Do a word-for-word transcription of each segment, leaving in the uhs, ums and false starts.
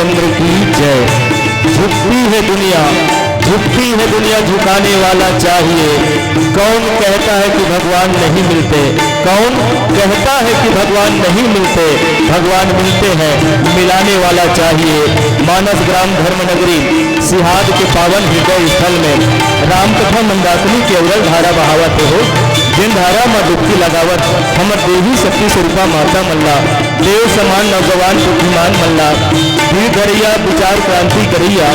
चंद्र की जय। झुकती है दुनिया, झुकती है दुनिया, झुकाने वाला चाहिए। कौन कहता है कि भगवान नहीं मिलते? कौन कहता है कि भगवान नहीं मिलते? भगवान मिलते हैं, मिलाने वाला चाहिए। मानस ग्राम धर्म नगरी सिहाद के पावन हृदय स्थल में राम कथा मंदाकिनी के अविरल धारा बहावत हे हो। जिन धारा म डुबकी लगावत हमर देवी शक्ति स्वरूपा माता मन ला, देव समान नौजवान बुद्धिमान मन ला, धीर धरैया विचार क्रांति करैया,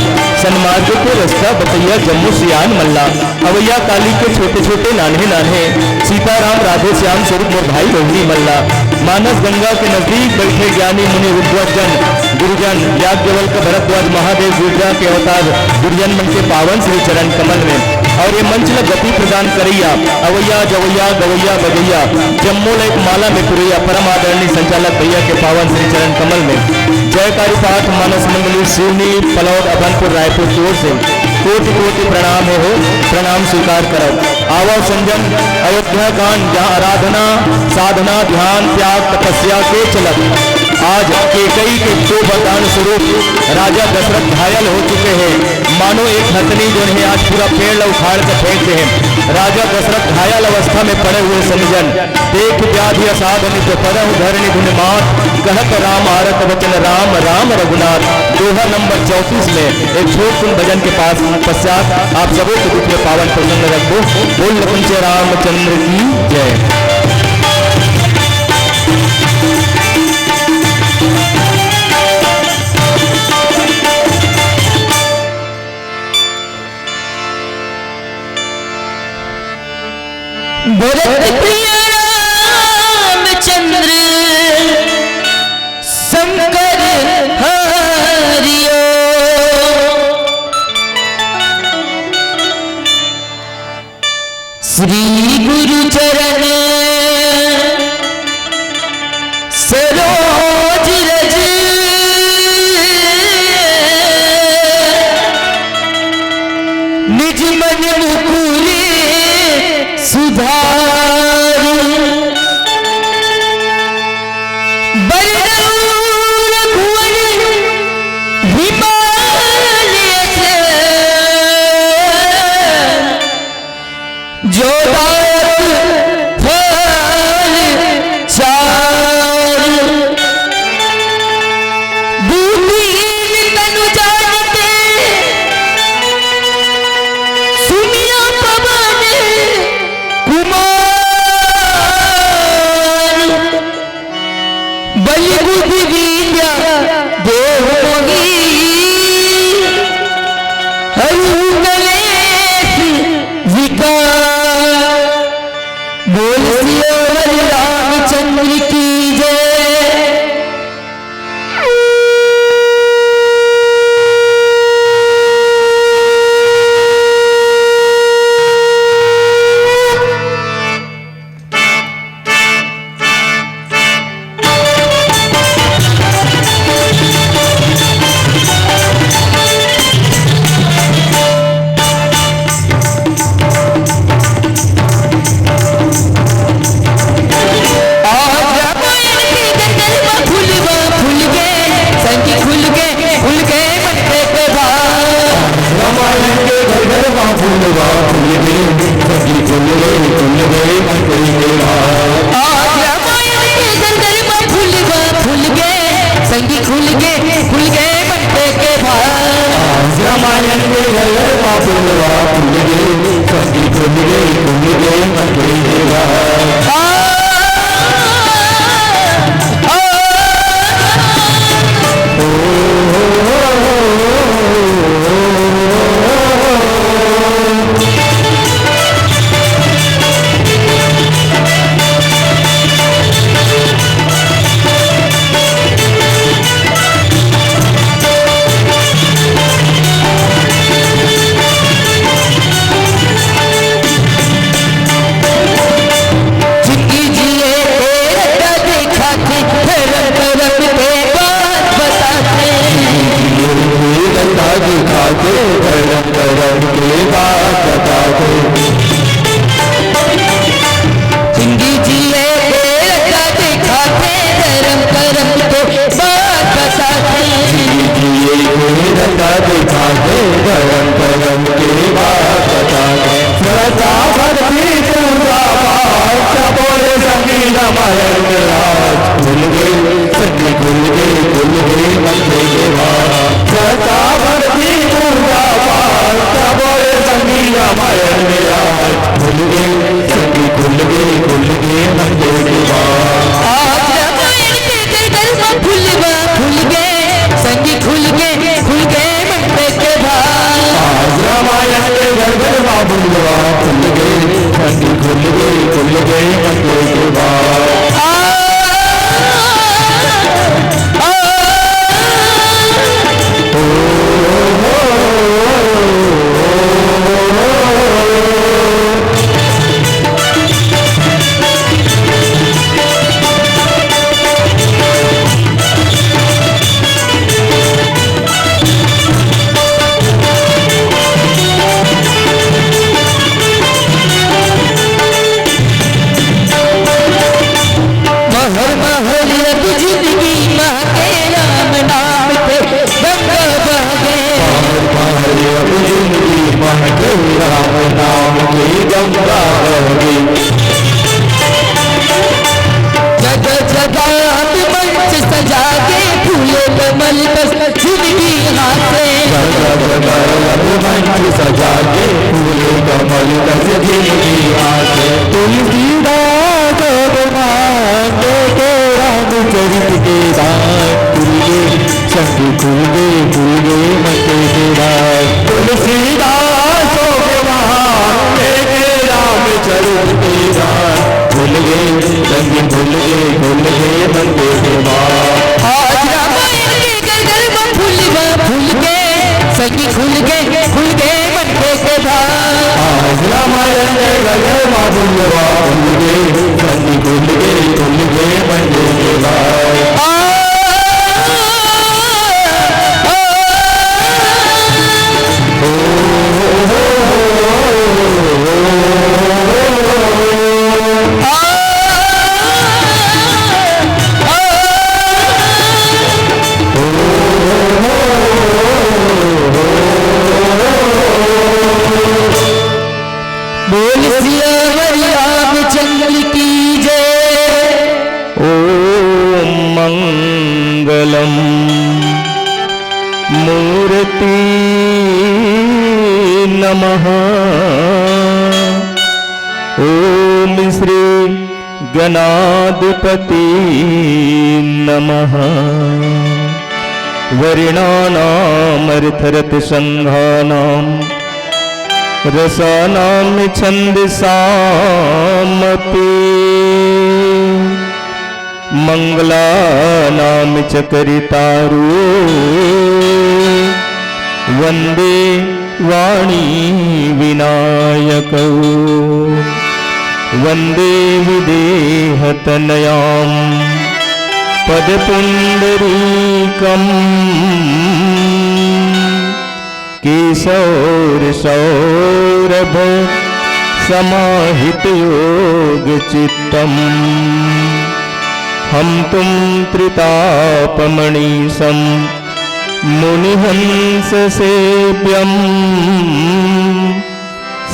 सन्मार्ग के रस्ता बतैया जम्मो सियान मन ला, अवैया काली के छोटे छोटे नान्हे नान्हे, सीताराम राधे श्याम स्वरूप मोर भाई बहिनी मन ला, मानस गंगा के नजदीक बैठे ज्ञानी मुनि विद्वत जन, गुरुजन याज्ञवल्क्य भरद्वाज महादेव गिरजा के अवतार गुरुजन मन के पावन श्री चरण कमल में, और ये मंच ला गति प्रदान करैया अवैया जवैया गवैया बजैया जम्मो ला एक माला में पुरैया परम आदरणीय संचालक भैया के पावन श्री चरण कमल में जयकारी पाठ मानस मंडली सिवनी, पलौद, अभनपुर, रायपुर की ओर से कोटि कोटि प्रणाम हे हो, प्रणाम स्वीकार करब। आवव संजन, अयोध्या कांड, जहाँ आराधना, साधना, ध्यान, त्याग, तपस्या के चलत आज केकई के दो वरदान स्वरूप राजा दशरथ घायल हो चुके हैं। मानो एक हथनी जोन हे आज पूरा पेड़ ला उखाड़ के फेंक दे हे। राजा दशरथ घायल अवस्था में पड़े हुए संजन, देख व्याधि असाध नित परहु धरणी धुन मात, कहत राम आरत वचन राम राम रघुनाथ। दोहा नंबर चौंतीस में एक छोट सुन भजन के पास पश्चात आप सबों के बीच में पावन प्रसंग रखबो। बोल लखन से रामचंद्र की जय। भरत प्रिय रामचंद्र शंकर हरिओ। श्री गुरु चरण सरोज रज निज मन मुकुर सुधार। बरनउँ रघुवर हिमालय से जो दायक फल चार। दू दीन तनु जान के सुमिया पवन कुमार। बलि बुद्धि विद्या देहु मोहि हरहु कलेस विकार। बोल सियावर रामचंद्र की जय। आज रामायण के घर घर मा फुलवा फुल गे, संगी खुल गे, खुल गे मन के त्योहार। रामायण के घर घर मा फुलवा फुल गे, संगी खुल गे, खुल गे मन के त्योहार। आज रामायण के घर घर मा फुलवा फुल गे, संगी खुल गे, खुल गे मन के त्योहार। आज रामायण के घर घर मा फुलवा फुल गे, संगी खुल गे, खुल गे मन के त्योहार। आ, आ, ओ, ओ, ओ, ओ, ओ, ओ। संगी खुल गे, खुल गे मंदिर के बार। आज रामायण के घर घर म फुलवा फुल गे, संगी खुल गे, खुल गे मंदिर के बार। आज रामायण के घर घर म फुलवा फुल गे, संगी खुल गे, खुल गे मंदिर के बार। आ, आ, महल महल अब जिंदगी महके राम नाम के गंगा बहके। महल महल अब जिंदगी महके राम नाम के गंगा बहके। जगह जगह अब मंच सजा के फूले कमल कस जिंदगी हाथे। जगह जगह अब मंच सजा के फूले कमल कस जिंदगी हाथे। तुलसीदास भगवान के रामचरित के दान खुल गे, संगी खुल गे, खुल गे मंदिर के बार। तुलसीदास भगवान के रामचरित के दान खुल गे, संगी खुल गे, खुल गे मंदिर के बार। आज रामायण के घर घर म फुलवा फुल गे, संगी खुल गे, खुल गे मंदिर के बार। आज रामायण के घर घर म फुलवा फुल गे, संगी खुल गे, खुल गे मंदिर के बार। आ, आ, आ, बोल सियावर रामचंद्र की जय। ओम मंगलम मूर्ति नमः। ओम श्री गणाधिपति नमः। वर्णानामर्थरथसंघानां रसानां छन्दसामपि। मङ्गलानां च करितारौ वन्दे वाणी विनायकौ। वन्दे विदेहतनयां पदपुण्डरीकम्। केशौरसौरभसमाहितयोगचित्तम्। हन्तुं त्रितापमणीशं मुनिहंससेव्यम्।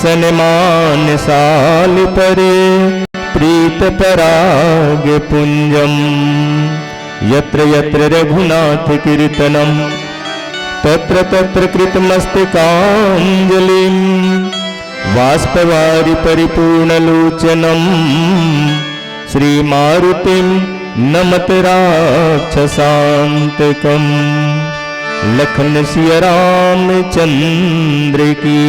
सनमानसालिपरे प्रीतपरागपुञ्जम्। यत्र यत्र रघुनाथकीर्तनं तत्र तत्र कृतमस्तकाञ्जलिम्। बाष्पवारि परिपूर्णलोचनं श्रीमारुतिं नमत राक्षसान्तकम्। लखन सिया रामचंद्र की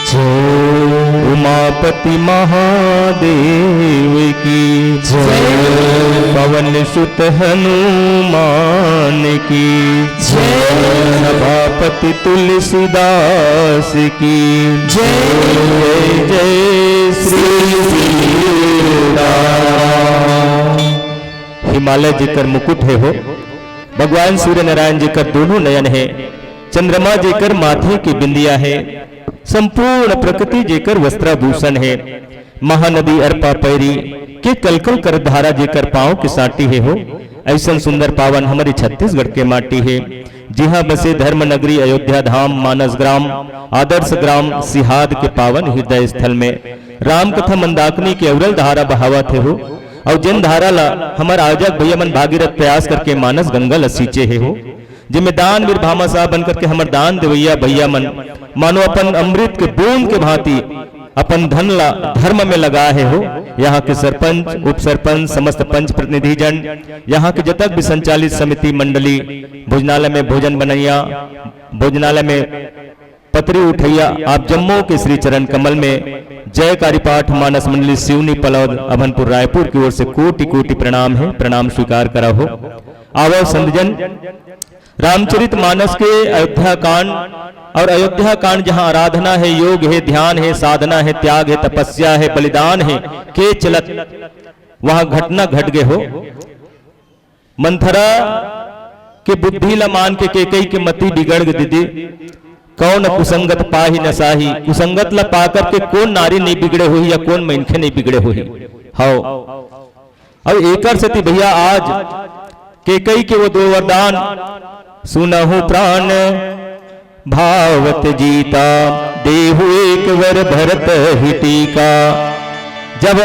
जय। उमापति महादेव की जय। पवन सुत हनुमान की जय। सभापति तुलसीदास की जय। जय जय श्री सीताराम। हिमालय जेकर मुकुट हे हो, भगवान सूर्य नारायण जेकर दोनों नयन हे, चंद्रमा जेकर माथे के बिंदिया हे, संपूर्ण प्रकृति जेकर वस्त्राभूषण हे, महानदी अरपा पैरी के कलकल कर धारा जेकर पांव के साटी हे हो, अइसन सुंदर पावन हमरी छत्तीसगढ़ के माटी हे, जिहां बसे धर्म नगरी अयोध्या धाम, मानस ग्राम, आदर्श ग्राम, सिहाद के पावन हृदय स्थल में राम कथा मंदाकिनी के अविरल धारा बहावत हे हो। अउ जेन धारा ला हमर आयोजक भैया मन भागीरथ प्रयास करके मानस गंगा ला सींचे हे हो, जेमे दानवीर भामाशाह बन करके हमर दान देवैया भैया मन मानो अपन अमृत के बूंद के भांति अपन धन ला धर्म में लगाए हो। यहाँ के सरपंच, उप सरपंच, समस्त पंच प्रतिनिधि जन, यहाँ के जतक भी संचालित समिति मंडली, भोजनालय में भोजन बनैया, भोजनालय में पतरी उठैया, आप जम्मो के श्री चरण कमल में जयकारी पाठ। मानस मंडली सिवनी पलौद अभनपुर रायपुर की ओर से कोटि कोटि प्रणाम है, प्रणाम स्वीकार करा हो। आवो संतजन, रामचरित मानस के अयोध्या कांड, और अयोध्या कांड जहाँ आराधना है, योग है, ध्यान है, साधना है, त्याग है, तपस्या है, बलिदान है, के चलत वहाँ घटना घट गए हो। मंथरा के बुद्धि ला मान के केकई के मति बिगड़ गे दीदी। कौन कुसंगत पाही न साही, कुसंगत ला पा करके कौन नारी नहीं बिगड़े होही या कौन मनखे नहीं बिगड़े होही। हव। अब एकर सेती भैया आज केकई के वो दो वरदान, सुनहु प्राण भावत जीता, देहु एक वर भरत ही टीका। जब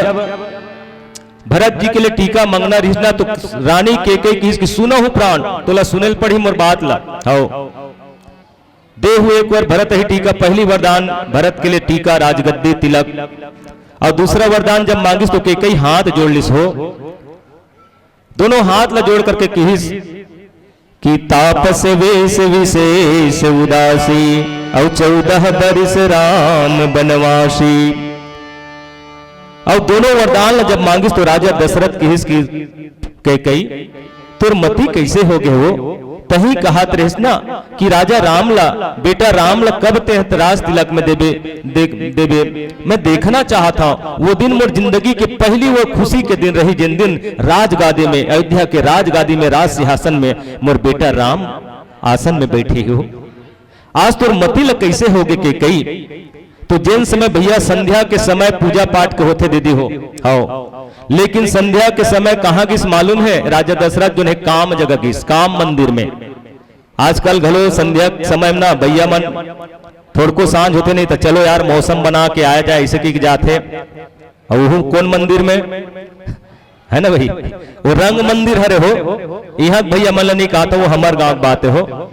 भरत जी के लिए टीका मांगना रिहिस ना, तो रानी केकई किहिस कि सुनहु प्राण, तोला सुनेल पड़ी मोर बात ला। हव। देहु एक वर भरत ही टीका, पहली वरदान भरत के लिए टीका, राजगद्दी, तिलक। और दूसरा वरदान जब मांगिस तो केकई हाथ जोड़ लिस हो, दोनों हाथ ला जोड़ करके किहिस कि तापस वेश विशेष उदासी, और चौदह बरिस राम बनवासी। और दोनों वरदान ला जब मांगिस तो राजा दशरथ किहिस कि केकई, तोर मति कैसे हो गए हो? तही कहत रहिस ना कि राजा राम ला, बेटा राम ला कब ते राज तिलक में देबे, दे, देबे? मैं देखना चाहत हूँ। वो दिन मोर जिंदगी के पहली वो खुशी के दिन रही, जिन दिन राजगादी में, अयोध्या के राजगादी में, राज सिंहासन में मोर बेटा राम आसन में बैठे हो। आज तोर मति ल कैसे होगे केकई? तो जेन समय भैया संध्या के समय पूजा पाठ के होथे दीदी हो, हव, लेकिन संध्या के समय कहाँ गिस मालूम है? राजा दशरथ जो है काम जगह गिस, काम मंदिर में। आजकल घलो संध्या के समय में ना भैया मन थोड़को सांझ होथे नहीं तो चलो यार मौसम बना के आया जाए, ऐसे की जाथे। और वो कौन मंदिर में है ना भाई, वो रंग मंदिर हरे हो। यहाँ भैया मन ल नहीं कहा था, वो हमार गांव के बात है हो।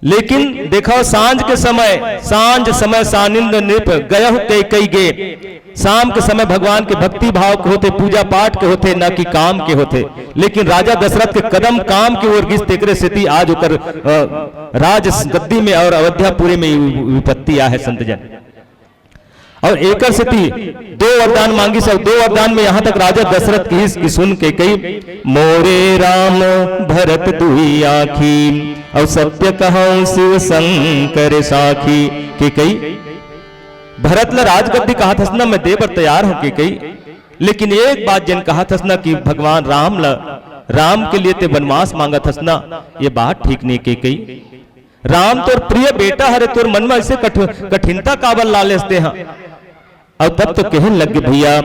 लेकिन देखो, सांझ के समय, सांझ समय सानिंद नृप गयहु केकई गे। शाम के समय भगवान के भक्ति भाव के होथे, पूजा पाठ के होथे, न कि काम के होथे। लेकिन राजा दशरथ के कदम काम के ओर गिस, तेकरे सेती आज ओकर, अ, राज गद्दी में और अयोध्यापुरी में वि-, विपत्ति आ है संत जन। और एकर सेती दो वरदान मांगिस, और दो वरदान में यहाँ तक राजा दशरथ किहिस कि सुन केकई, मोरे राम भरत दुई आँखी, और सत्य कहूँ शिव शंकर साखी। केकई, भरत ला राजगद्दी कहत हस ना, मैं दे बर तैयार हूँ केकई, लेकिन एक बात जेन कहत हस ना कि भगवान राम ला, राम के लिए ते वनवास मांगत हस ना, ये बात ठीक नहीं केकई। राम तोर प्रिय बेटा हरे, तोर मन में ऐसे कठ-, कठिनता काबर ला लेस ते हा? और तब तो कहन लग गे भैया,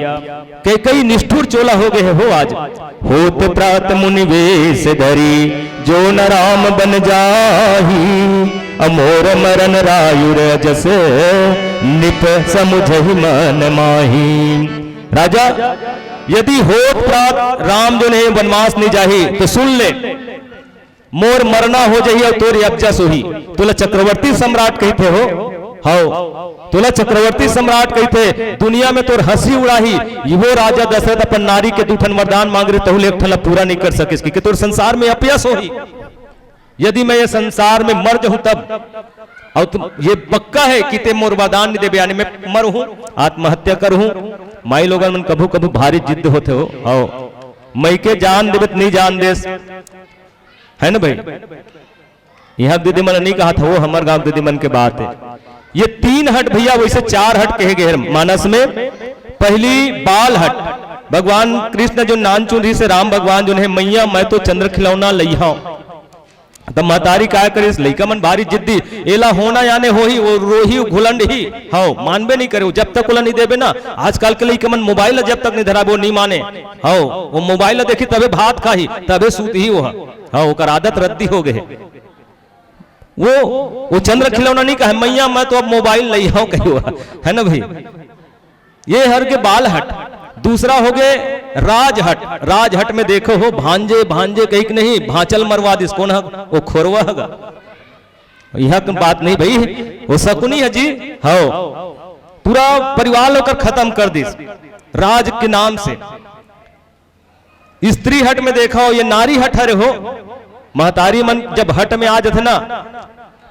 केकई निष्ठुर चोला हो गए हो आज। होत प्रात मुनि वेश धरी, जो न राम बन जाही, अमोर मरण रायुर जस, निप समुझहि मन माही। राजा, यदि होत प्रात राम जो नहीं वनवास नहीं जाही, तो सुन ले, मोर मरना हो जाही और तोर अबजस होही। तोला चक्रवर्ती सम्राट कहिथे हो, हव, तोला चक्रवर्ती सम्राट कहिथे, दुनिया में तोर हंसी उड़ाही। इहो राजा दशरथ अपन नारी के दू ठन वरदान मांग रहे, तहु ले एक ठन ला पूरा नहीं कर सकिस, क्योंकि तोर संसार में अपयस होही। यदि मैं ये संसार में मर जाऊं तब, और तुम, ये पक्का है कि ते मोर वरदान नहीं देबे, यानी मैं मर हूं, आत्महत्या कर हूं। माई लोगन मन कभू कभू भारी जिद होथे हो, हव, मई के जान देबे त नहीं जान देस, है ना भाई? यहाँ दीदी मन नहीं कहा था, वो हमार गांव दीदी मन के बात है। ये तीन हट भैया, वैसे चार हट कहे गए हैं मानस में। पहली बाल हट, भगवान कृष्ण जो नानचुन रहिस हे, राम भगवान जो है, मैया मैं तो चंद्र खिलौना लइहा। तब महतारी काय करिस, लइका मन भारी जिद्दी, एला होना याने होही, वो रोही घुलंड ही, हव, मानबे नहीं करे, वो जब तक ओला नहीं देबे ना। आजकल के लइका मन मोबाइल ला जब तक नहीं धराबे, वो नहीं माने। हव, वो मोबाइल ला देखी तबे भात खाही, तबे सूतही वो ह। हव, ओकर आदत रद्दी हो गए। वो, वो चंद्र खिलौना नहीं कहे, मैया मैं तो अब मोबाइल लइहा कही हुआ, है ना भाई? ये हर के बाल हट। दूसरा हो गए राज हट। राज हट में देखो हो, भांजे, भांजे कही कि नहीं, भांचल मरवा दिस, कौन ह? वो खोरवा हगा। यहाँ की बात नहीं भाई, वो सकुनी है जी। हव, पूरा परिवार ल ओकर खतम कर दिस राज के नाम से। स्त्री हट में देखव, ये नारी हट हरे हो। महतारी मन जब हट में आ जथे ना,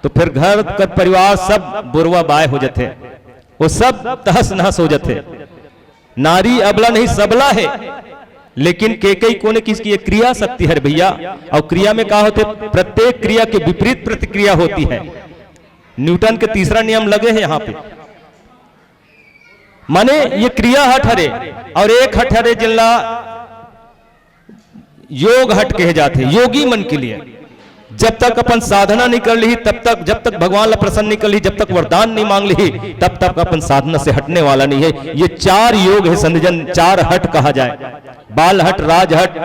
तो फिर घर कर परिवार सब बुरवा बाय हो जथे, वो सब तहस नहस हो जथे। नारी अबला नहीं सबला हे, लेकिन केकई कोने किसकी ये क्रिया शक्ति हरे भैया। और क्रिया में का होथे? प्रत्येक क्रिया के विपरीत प्रतिक्रिया होती है। न्यूटन के तीसरा नियम लगे हे यहाँ पे। माने ये क्रिया हट हरे और एक हट हरे जिनला योग हट कहे जाथे। योगी मन के लिए जब तक अपन साधना नहीं कर ली, तब तक, जब तक भगवान ला प्रसन्न नहीं कर ली, जब तक वरदान नहीं मांग ली, तब तक अपन साधना से हटने वाला नहीं है। ये चार योग है संतजन, चार हट कहा जाए, बाल हट, राज हट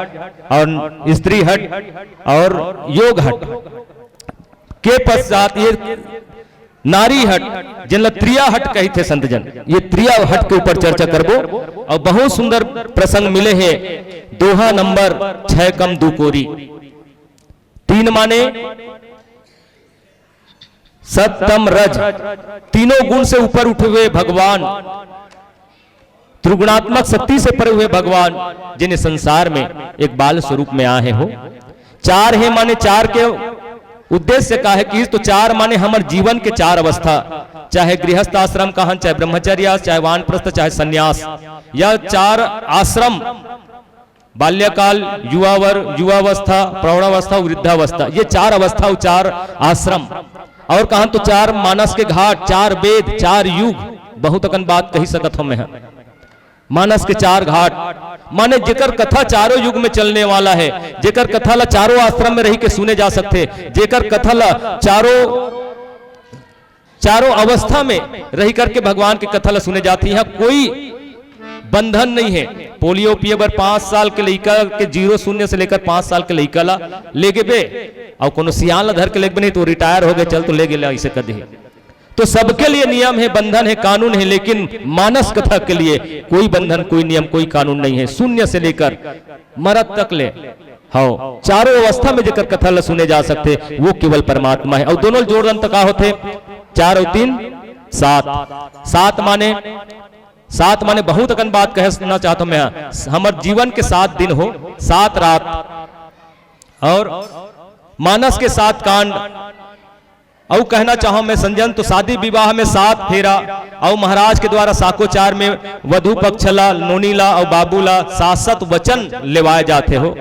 और स्त्री हट और योग हट के पश्चात ये नारी हट, जेन ल त्रिया हट कहिथे संतजन, ये त्रिया हट के ऊपर चर्चा करबो। और बहुत सुंदर प्रसंग मिले हे, दोहा नंबर छह कम दू कोरी। तीन माने सत तम रज, तीनों गुण से ऊपर उठे हुए भगवान, त्रिगुणात्मक शक्ति से परे हुए भगवान, जिन्हें संसार में एक बाल स्वरूप में आए हो। चार हे माने चार के उद्देश्य का है कि तो चार माने हमर जीवन के चार अवस्था, चाहे गृहस्थ आश्रम कहन, चाहे ब्रह्मचर्य, चाहे वानप्रस्थ, चाहे संन्यास, या चार आश्रम, बाल्यकाल, युवावर, युवावस्था, प्रौढ़ावस्था, वृद्धावस्था, ये चार अवस्था और चार आश्रम, और कहन तो चार मानस के घाट, चार वेद, चार युग, बहुत अकन बात कही सकत हो मैं। मानस के चार घाट माने जेकर कथा चारों युग में चलने वाला है, जेकर कथा ला चारों आश्रम में रही के सुने जा सकथे, जेकर कथा ला चारों, चारों अवस्था में रही करके भगवान के कथा ला सुने जाथे। यहाँ कोई बंधन नहीं है। पोलियो पिए बर पाँच साल के लइका के, जीरो शून्य से लेकर पाँच साल के लइका ला लेगबे, और कोनो सियान ला धर के लेगबे नहीं तो रिटायर हो गए, चल तो ले गेला, ऐसे कर दे। तो सबके लिए नियम है, बंधन है, कानून है, लेकिन मानस कथा के लिए कोई बंधन, कोई नियम, कोई कानून नहीं है। शून्य से लेकर मरत तक ले, हाँ, चारों अवस्था में जेकर कथा ला सुने जा सकथे, वो केवल परमात्मा है। और दोनों जोड़ दन त का होथे? चार और तीन, सात। सात माने, सात माने बहुत अकन बात कहना चाहत हो मैं। हमर जीवन के सात दिन हो, सात रात, और मानस के सात कांड, अउ कहना चाहूं मैं संजन, तो शादी विवाह में सात फेरा, अउ महाराज के द्वारा साकोचार में वधु पक्ष ला, नोनी ला अउ बाबू ला सात सात वचन लेवाए जाते हो।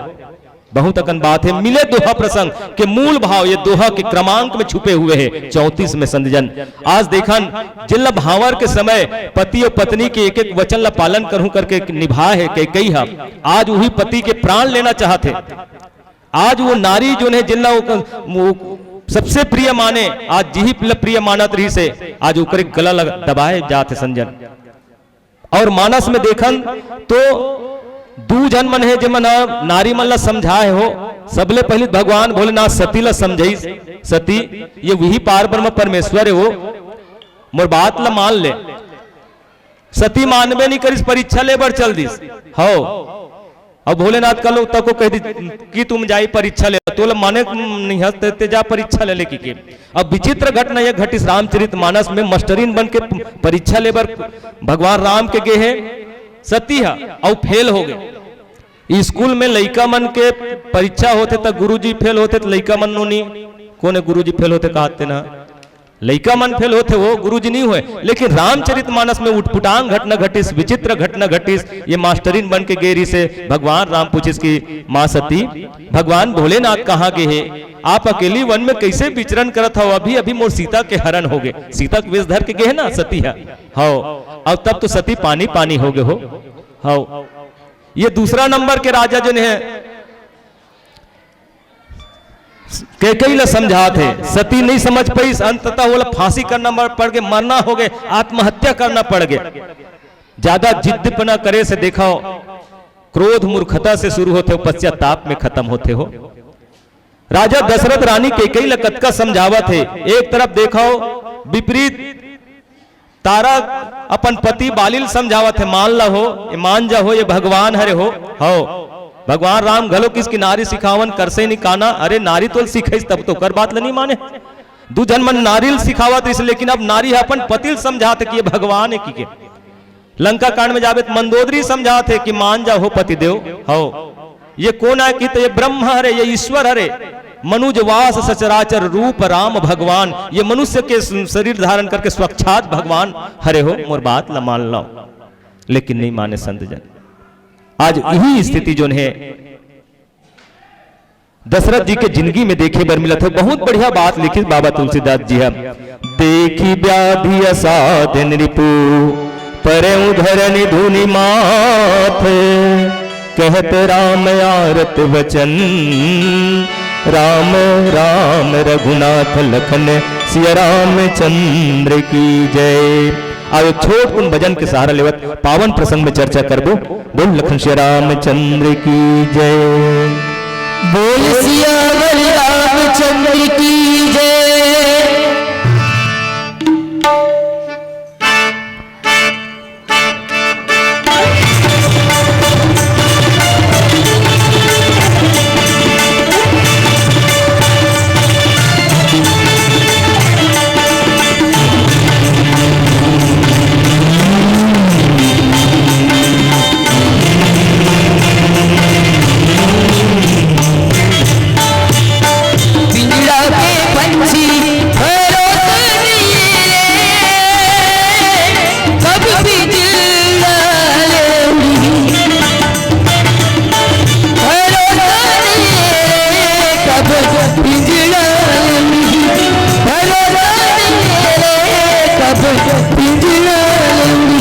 बहुत अकन बात है, मिले दोहा प्रसंग के मूल भाव ये दोहा के क्रमांक में छुपे हुए हैं, चौंतीस में संजन। आज देखन, जिल्ला भांवर के समय पति और पत्नी के एक एक वचन ला पालन करूं करके निभाए है कैकई हा, आज वही पति के प्राण लेना चाहते। आज वो नारी जो है, जिल्ला वो, वो सबसे प्रिय माने, आज जिही प्रिय मानत रही से, आज ओकरे गला लग, दबाए जात है संजन। और मानस में देखन तो दू झन मन है, जेमन ह नारी मन ला समझाए हो। सबले पहले भगवान भोलेनाथ सती ला समझाई, सती, ये वही पार ब्रह्म परमेश्वर है हो, मोर बात ला मान ले। सती मानबे नहीं करिस, परीक्षा ले बर चल दिस। हो, अब भोलेनाथ का लोग तको कह दी कि तुम जाई परीक्षा ले, तोला माने नहीं हस ते, ते जा परीक्षा ले लेके के। अब विचित्र घटना यह घटिस रामचरित मानस में, मास्टरीन बन के परीक्षा ले बर भगवान राम के गे है सती हा, अउ फेल हो गए। स्कूल में लइका मन के परीक्षा होथे त गुरुजी फेल होथे त लइका मन नोनी, कोने गुरुजी फेल होथे कहते ना, लइका मन फेल होथे, वो गुरुजी नहीं हुए। लेकिन रामचरित मानस में उटपुटांग घटना घटिस, विचित्र घटना घटिस। ये मास्टरीन बन के गे रही से भगवान राम पूछिस कि माँ सती, भगवान भोलेनाथ कहाँ गे हे? आप अकेली वन में कैसे विचरण करत हो? अभी अभी मोर सीता के हरण हो गए। सीता के वेश धर के गे हे ना सती है। हव, अब तब तो सती पानी पानी हो गए हो। हव, ये दूसरा नंबर के राजा जन है, कैकई ला समझात हे, सती नहीं समझ पाइस, अंततः ओला फांसी करना मर-, पड़ गए, मरना हो गए, आत्महत्या करना पड़ गए। ज्यादा जिद्दपना करे से देखो, क्रोध मूर्खता से शुरू होथे, पश्चाताप में खत्म होथे हो। राजा दशरथ रानी कैकई ला कतका समझावत हे, एक तरफ देखो विपरीत तारा अपन पति बाली ल समझावत हे, "मान ला हो, ये मान जा हो, ये भगवान हरे हो।" हव, भगवान राम घलो किस कि नारी सिखावन करसे नहीं काना। अरे नारी तोल सिखाइस तब तो ओकर बात ल नहीं माने। दू झन मन नारी ल सिखावत रहिस, लेकिन अब नारी ह अपन पति ल समझात हे कि ये भगवान हे कि के। लंका कांड में जाबे त मंदोदरी समझात हे कि मान जा हो पतिदेव, हो ये कोन आय कि त ये ब्रह्म हरे, ये ईश्वर हरे, मनुज वास सचराचर रूप राम भगवान, ये मनुष्य के स-, शरीर धारण करके साक्षात भगवान हरे हो, मोर बात ल मान लव। लेकिन नहीं माने संत जन। आज यही स्थिति जोन हे दशरथ जी के जिंदगी में देखे बर मिलत हे। बहुत बढ़िया बात लिखिस बाबा तुलसीदास जी ह। देखि व्याधि असाध्य नृपु, परेउ धरनि धुनि माथ। कहत राम आरत वचन, राम राम रघुनाथ लखन, सिया रामचंद्र की जय। अब एक छोट कुन भजन के सहारा लेवत पावन प्रसंग में चर्चा करबो। बोल लखन सिया रामचंद्र की जय। बोल सियावर रामचंद्र की जय। पिंजड़ा के पंछी भरोसे नहीं रे, कब पिंजड़ा ले उड़ी। भरोसा नहीं रे, कब पिंजड़ा ले उड़ी। भरोसा नहीं रे, कब पिंजड़ा ले उड़ी।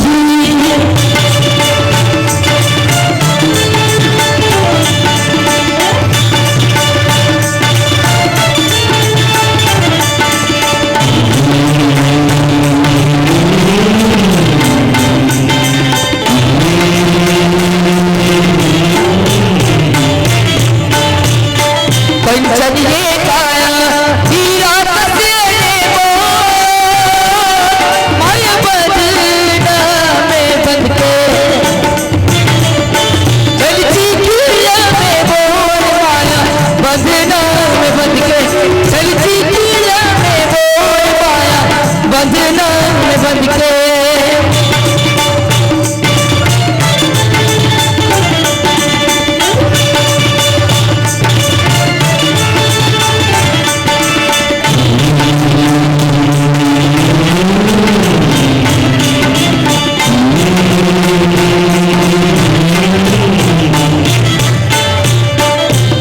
कंचन ये काया हीरा तस अनमोल, माया बंधना में बंध के। चलती किला में मोर माया बंधना में बंध के। चलती किला में मोर माया बंधना में बंध के।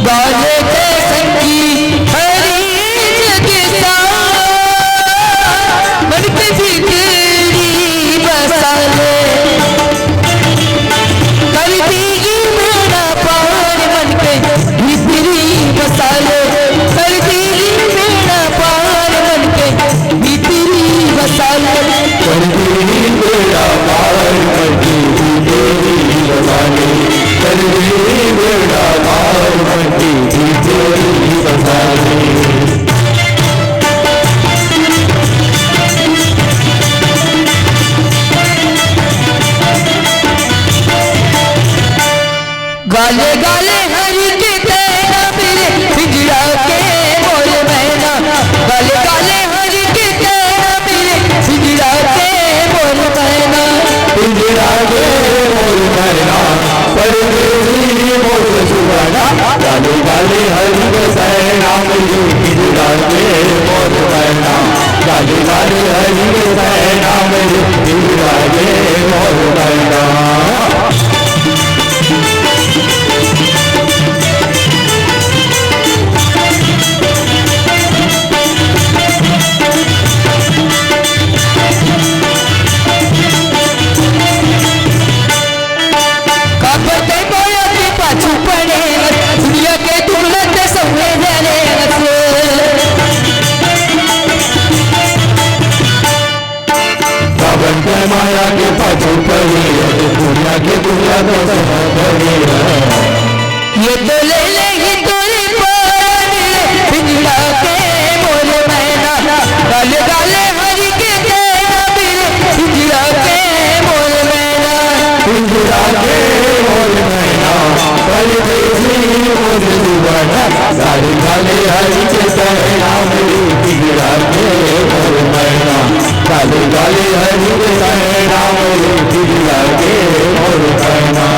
गाले के संगी हरी जग सार, मन के भीतरी बसा ले। कर देगी बेड़ा पार मन के भीतरी बसा ले। कर देगी बेड़ा पार मन के भीतरी बसा ले। कर देगी बेड़ा पार मन के भीतरी बसा ले। कर देगी बेड़ा पार मन के भीतरी बसा ले। गाले गाले हरि के तैना मेरे पिंजड़ा के मोर मैना। गाले गाले हरि के तैना मेरे पिंजड़ा के मोर मैना। पिंजड़ा के मोर मैना, परदेसी मोर सुगना। गाले गाले हरि के तैना मेरे पिंजड़ा के मोर मैना। गाले गाले हरि के तैना मेरे पिंजड़ा के मोर मैना। काबर तैं माया के पाछू पड़े, दुनिया के दुलत सौंपे जाने। काबर तैं माया के पाछू पड़े, दुनिया के दुलत सौंपे जाने। ये तो ले ले ही तोरी पानी, पिंजड़ा के मोर मैना, गाले गाले हरि के तैना मेरे, पिंजड़ा के मोर मैना। पिंजड़ा के मोर मैना, परदेसी मोर सुगना। गाले गाले हरि के तैना मेरे, पिंजड़ा के मोर मैना, काले काले हरि के सैना मोरे बिगड़ा के मोर मैना।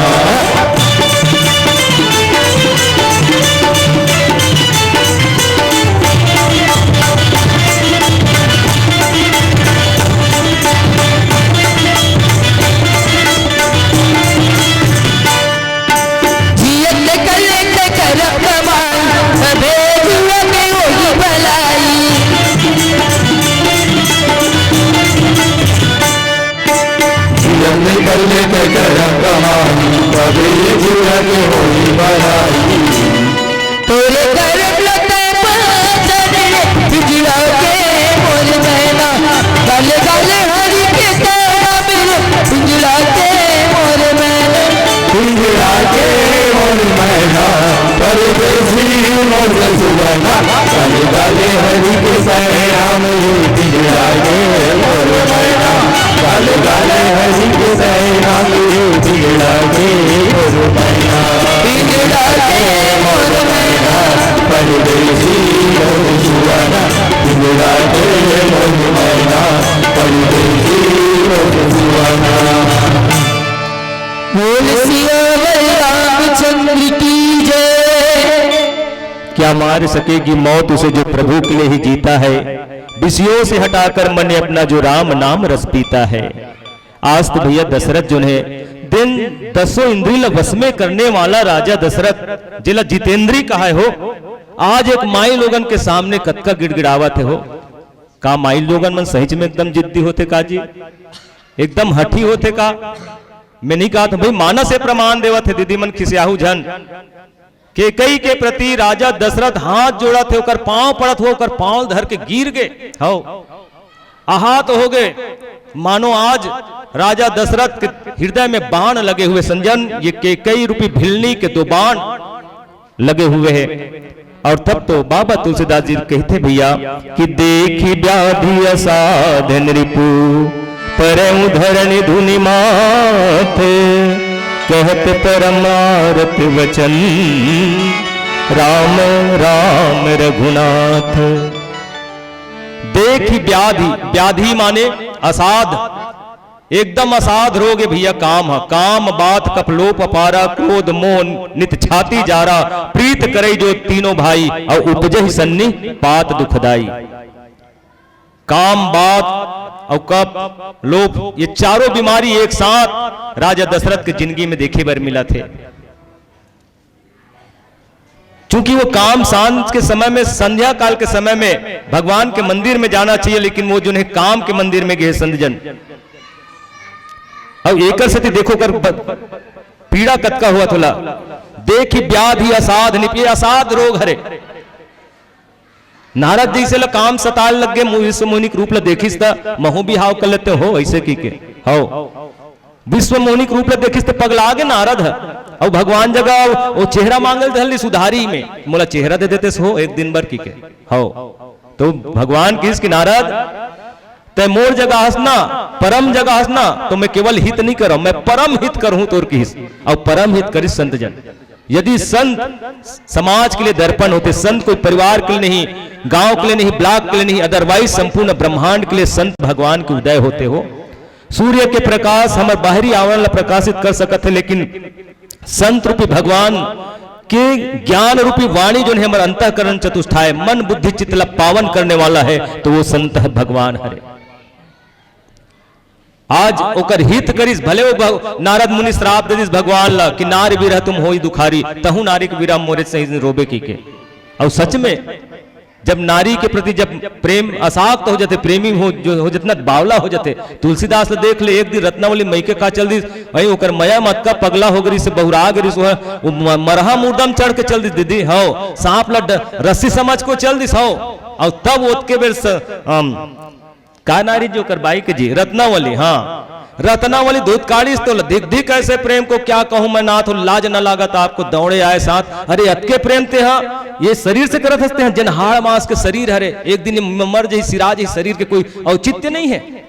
जियत कल के करब कमाई, सबे जुआ के होई भलाई। जियत कल के करब कमाई, सबे जुआ के होई भलाई। तोरे करब लता पाचन रे, बिगड़ा के मोर मैना। गल गल हरि के सैना मेरे, बिगड़ा के मोर मैना। बिगड़ा के मोर मैना, परदेसी मोर सुगना। गल गल हरि के सैना मेरे, बिगड़ा के मोर मैना। गल गल हरि के सैना मेरे, बिगड़ा के मोर मैना। बिगड़ा के मोर मैना, परदेसी मोर सुगना। बिगड़ा के मोर मैना, परदेसी मोर सुगना। बोल सियावर रामचंद्र की जय। क्या मार सकेगी मौत उसे जो प्रभु के लिए ही जीता है, विषयों से हटाकर मन अपना जो राम नाम रस पीता है। आज तो भैया दशरथ जो है, दिन दसों इंद्री ल वश में करने वाला राजा दशरथ, जेला जितेंद्री कहा है हो, आज एक माई लोगन के सामने कतका गिड़गिड़ावत है हो। का माई लोगन मन सहिच में एकदम जिद्दी होथे का जी? एकदम हठी होथे का? मैं नहीं कहा था भाई, मानस ये प्रमाण देवत है, दीदी मन खिसियाहू झन। केकई के प्रति राजा दशरथ हाथ जोड़त हे, ओकर पांव पड़त हो, ओकर पांव धर के गिर गे। हव, आहा तो हो गए, मानो आज राजा दशरथ के हृदय में बाण लगे हुए संजन, ये केकई रूपी भिलनी के दो बाण लगे हुए हैं। और तब तो बाबा तुलसीदास जी कहते भैया कि देखि व्याधि असाध नृपु, परउ धरनि धुनि माथ, कहत परमारथ वचन राम राम रघुनाथ। देखि व्याधि, व्याधि माने असाध, एकदम असाध रोग हे भैया काम ह। काम, बात, कपलोप, अपारा, क्रोध, मोह, नित छाती जारा, प्रीत करई जो तीनों भाई, अउ उपजहि सन्नी पात दुखदाई। काम, बात अउ कप, लोप, ये चारों बीमारी एक साथ राजा दशरथ के जिंदगी में देखे बर मिलत हे। चूंकि वो काम सांझ के समय में, संध्या काल के समय में भगवान के मंदिर में जाना चाहिए, लेकिन वो जो है काम के मंदिर में गए संत जन। अब एकर सेती देखो कर ब-, पीड़ा कतका हुआ थोला। देखि व्याधि असाध निपि, असाध रोग हरे। नारद जैसे ला काम सताल लग गए, मु-, विश्व मोहिनी के रूप ला देखिस त महू बिहाव कर लेते हो, ऐसे की के। हव। विश्व मोहिनी के रूप ला देखिस त पगला गे नारद ह। अउ भगवान जगह वो चेहरा मांगल धरलिस उधारी में, मोला चेहरा दे देते हो एक दिन बर की के। हव। तो भगवान किस कि नारद, तै मोर जगह हस ना, परम जगह हस ना, तो मैं केवल हित नहीं करहूं, मैं परम हित करहूं तोर किस। अउ परम हित करिस संत जन। यदि संत समाज के लिए दर्पण होते, संत कोई परिवार के लिए नहीं, गांव के लिए नहीं, ब्लॉक के लिए नहीं, otherwise संपूर्ण ब्रह्मांड के लिए संत भगवान के उदय होते हो। सूर्य के प्रकाश हमर बाहरी आवरण ला प्रकाशित कर सकत है, लेकिन संत रूपी भगवान के ज्ञान रूपी वाणी जो है हमर अंतःकरण चतुष्टाय, मन बुद्धि चित्त ला पावन करने वाला है, तो वो संत भगवान हरे। आज ओकर हित करिस, भले वो भग-, नारद मुनि श्राप दे दिस भगवान ला कि नारी विरह तुम होई दुखारी, तहु नारी के विरह मोरे सही रोबे की के। और सच में जब नारी के प्रति जब प्रेम असाक्त हो जाते, प्रेमी हो, जो हो जितना बावला हो जाते, तुलसीदास ला देख ले, एक दिन रत्नावली मइके का चल दिस, वही ओकर मया मत का पगला हो गई से बहुरा गई से, वो म-, मरहा मुर्दा में चढ़ के चल दिस दीदी, हो सांप ला ड-, रस्सी समझ को चल दिस हो। और तब ओतके बेर स-, अम, का नारी जो कर बाई के जी, रत्नावली, हाँ, रत्नावली दूध काढ़िस तो ल-, दिख दिख ऐसे प्रेम को क्या कहूँ मैं नाथ, लाज न लागत आपको दौड़े आए साथ। अरे अतके प्रेम ते हाँ, ये शरीर से करत हंसते हैं, जन हाड़ मांस के शरीर हरे, एक दिन ये म-, मर जाही, सिरा जाही, शरीर के कोई औचित्य नहीं है।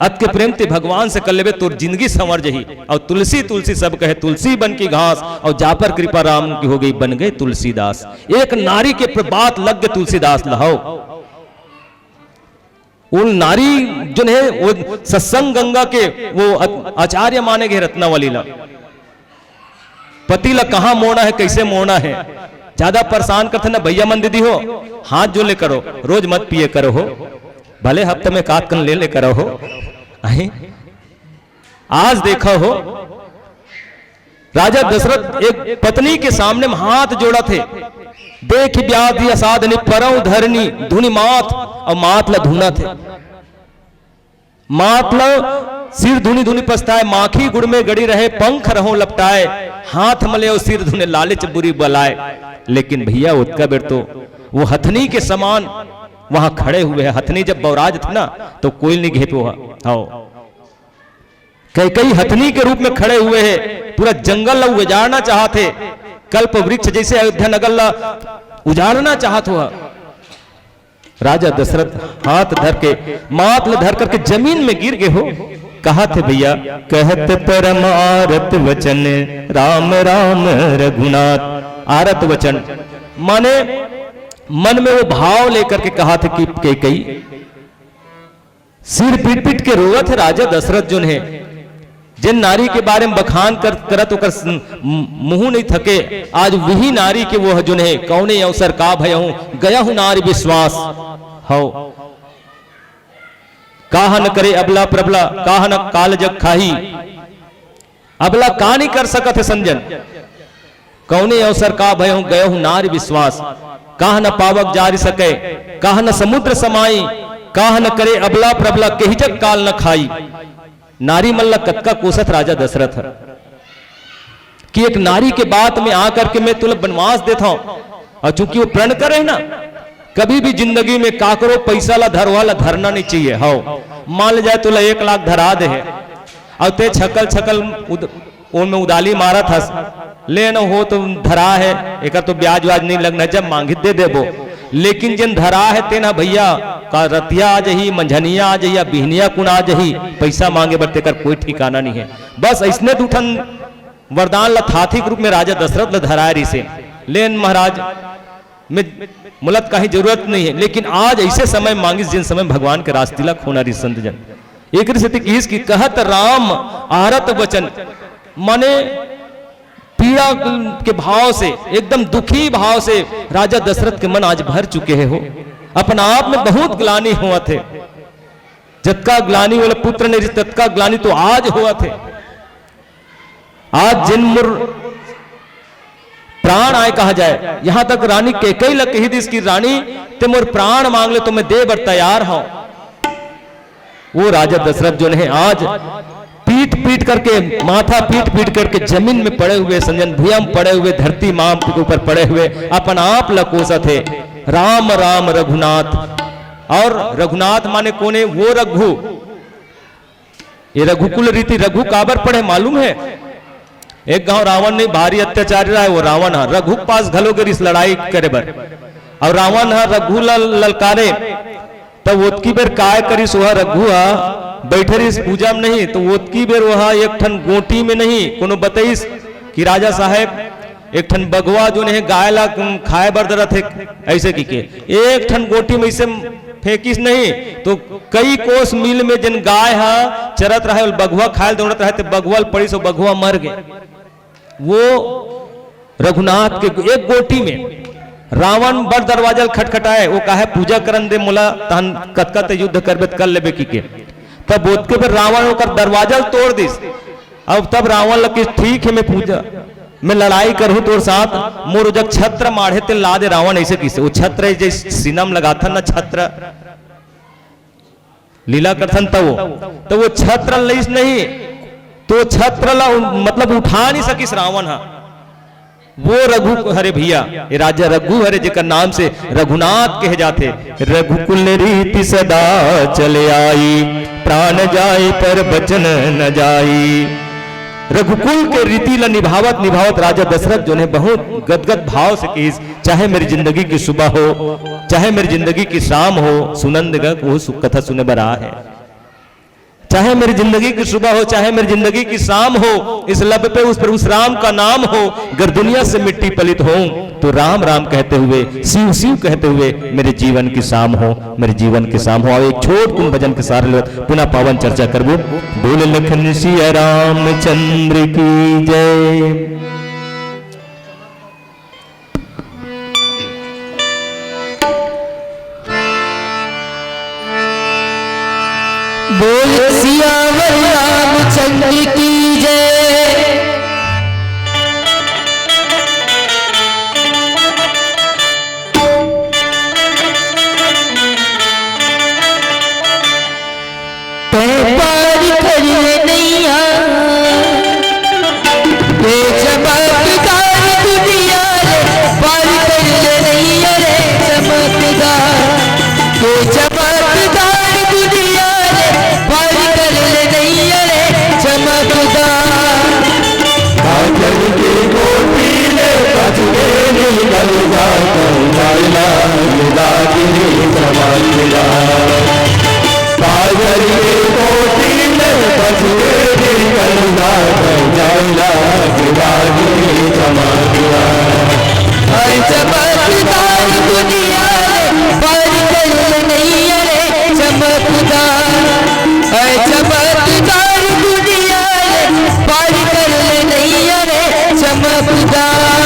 अतके प्रेम ते भगवान से कर लेबे, तोर जिंदगी संवर जाही। और तुलसी तुलसी सब कहे, तुलसी बन की घास, और जा पर कृपा राम की हो गई, बन गए तुलसीदास। एक नारी के प्र-, बात लग गए तुलसीदास लहौ। वो नारी जो है, वो सत्संग गंगा के वो अ-, आचार्य माने गए रत्नावली ला। पति ला कहाँ मोड़ना है, कैसे मोड़ना है, ज्यादा परेशान करथे ना भैया मन दीदी हो, हाथ जोड़ ले करो, रोज मत पिए करो हो, भले हफ्ते में एक आध कन ले ले करो हो। अहीं, आज देखा हो, राजा दशरथ एक पत्नी के सामने में हाथ जोड़त हे, देख व्याधि असाधनी परौं धरनी धुनि माथ, अउ माथ ला धुनत हे। माथ ला सिर धुनि धुनि पछताए, माखी गुड़ में गड़ी रहे, पंख रहौं लपटाए, हाथ मले अउ सिर धुने लालच बुरी बलाए। लेकिन भैया ओतका बेर तो वो हथनी के समान वहां खड़े हुए हैं। हथनी जब बौराज थे ना तो कोई नहीं घेपो है। हव। कैकई हथनी के रूप में खड़े हुए हैं, पूरा जंगल ला उजाड़ना चाहत हे, कल्प वृक्ष जैसे अयोध्या नगर ला उजाड़ना चाहत हुआ। राजा दशरथ हाथ धर के, माथ ला धर करके जमीन में गिर गए हो। कहा थे भैया, कहत परम आरत वचन राम राम रघुनाथ। आरत वचन माने मन में वो भाव लेकर के कहा थे कि कैकई सिर पीट पीट के रोवत हे राजा दशरथ जोन हे, जिन नारी के बारे में बखान कर, करत ओकर स-, म-, मुंह नहीं थके। आज वही नारी के वो जोन हे, कौने अवसर का भयहूँ, गया हूँ नारी विश्वास। हव। काहन करे अबला प्रबला, काहन काल जग खाही। अबला का नहीं कर सकत हे संजन, कौने अवसर का भयहूँ, गया हूँ नारी विश्वास। काह न पावक जारि सके, काह न समुद्र समाई, काह न करे अबला प्रबला, केहि जग काल न खाई। नारी मन ला कतका कोसत राजा दशरथ ह कि एक नारी के बात में आकर के मैं तुला बनवास देत हौं। अउ चूंकि वो प्रण करे हे ना, कभी भी जिंदगी में काकरो पैसा ला धरोहा ला धरना नहीं चाहिए। हव, मान ले जाए तुला एक लाख धरा दे हे, अउ ते छकल छकल उद-, ओमे उदाली मारत हस, ले न हो तो धरा हे, एकर तो ब्याज व्याज नहीं लगना, जब मांगी दे देबो। लेकिन जेन धरा हे तेन ह भैया का रतिया आ जही, मंझनिया आ जही या बिहनिया कुन आ जही, पैसा मांगे बर तेकर कोई ठिकाना नहीं हे। बस अइसने दू ठन वरदान ला थाथी के रूप में राजा दशरथ ला धराए रिहिसे, लेन महाराज, मैं, मोला त काहीं जरूरत नहीं हे, लेकिन आज ऐसे समय मांगिस, जिन समय भगवान के रास तिलक होना रिहिस संत जन। एकरे सेती किहिस कि कहत राम आरत वचन, माने पीड़ा के भाव से, एकदम दुखी भाव से राजा दशरथ के मन आज भर चुके हे हो। अपन आप में बहुत ग्लानि होवत हे। जतका ग्लानि ओला पुत्र नहीं रिहिस, ततका ग्लानि तो आज होवत हे। आज जेन मोर प्राण आए कहा जाए, यहां तक रानी कैकई ला कहि दिस कि रानी, ते मोर प्राण मांग ले तो मैं दे बर तैयार हौं। वो राजा दशरथ जोन हे आज पीट पीट करके, माथा पीट पीट करके जमीन में पड़े हुए, संजन भुइयां में पड़े हुए, धरती मां के ऊपर पड़े हुए, अपन आप ला कोसत हे, राम राम रघुनाथ। और रघुनाथ माने कोन हे? वो रघु, ये रघुकुल रीति, रघु काबर पड़े मालूम हे? एक घांव रावण नहीं, भारी अत्याचारी रहा हे वो रावण ह, रघु के पास घलो गे रिहिस लड़ाई करे बर। अउ रावण ह रघु ल ललकारे, तब ओतकी बेर काय करिस, ओह रघु ह बइठे रिहिस पूजा में नहीं, तो ओतकी बेर ओह एक ठन गोटी में नहीं, कोनो बतइस कि राजा साहेब, एक ठन बघवा जोन हे गाय ला खाए बर धरत हे, अइसे कहिके एक ठन गोटी में अइसे फेंकिस नहीं, तो कई कोस मील में जेन गाय ह चरत रहे, ओला बघवा खाए ल दौड़त रहे, ते बघवा ल पड़िस, ओ बघवा मर गे। वो रघुनाथ के एक गोटी में रावण बर दरवाजा ल खटखटाए, वो काहे पूजा करन दे मोला, तहन कतका ते युद्ध करबे त कर लेबे कहिके। तब ओतके बेर रावण ओकर दरवाजा ल तोड़ दिस। अब तब रावण ल किहिस, ठीक हे, मैं पूजा, मैं लड़ाई करहूं तोर साथ, मोर जग छत्र माढ़े तेन ला दे। रावण अइसे कहिस, वो छत्र जइसे सीना में लगाथन ना, छत्र लीला करथन, त वो, त वो छत्र लइस नहीं, तो छत्र ला उ-, मतलब उठा नहीं सकिस रावण ह। वो रघु हरे भैया, ये राजा रघु हरे, जेकर नाम से रघुनाथ कहे जाथे। रघुकुल रीति सदा चले आई, प्राण जाए पर बचन न जाई। रघुकुल के रीति ला निभावत निभावत राजा दशरथ जोन हे बहुत गदगद भाव से कहिस, चाहे मेरी जिंदगी की सुबह हो, चाहे मेरी जिंदगी की शाम हो, सुनंद ग वो सु-, कथा सुने बर आ हे। चाहे मेरी जिंदगी की सुबह हो, चाहे मेरी जिंदगी की शाम हो, इस लब पे उस प्रभु श्री राम का नाम हो। अगर दुनिया से मिट्टी पलित हो, तो राम राम कहते हुए, शिव शिव कहते हुए मेरे जीवन की शाम हो, मेरे जीवन की शाम हो। अब एक छोट कुन भजन के सहारे लेवत पुनः पावन चर्चा करबो। बोल लखन सिया रामचंद्र की जय। बोल सियावर रामचंद्र की जय। तैं पार कर ले नैया, ये चमकदार दुनिया रे, पार कर ले नैया रे चमकदार, ये चमकदार दुनिया रे, पार कर ले नैया रे चमकदार। काजल के कोठी ले बच के निकल जा, तू जाइला जुदा की चमकदार। काजल के कोठी ले बच के निकल जा, तू जाइला जुदा की चमकदार। हर चमकदार दुनिया रे, पार कर ले नैया रे चमकदार। ऐ चमकदार दुनिया रे, पार कर ले नैया रे चमकदार।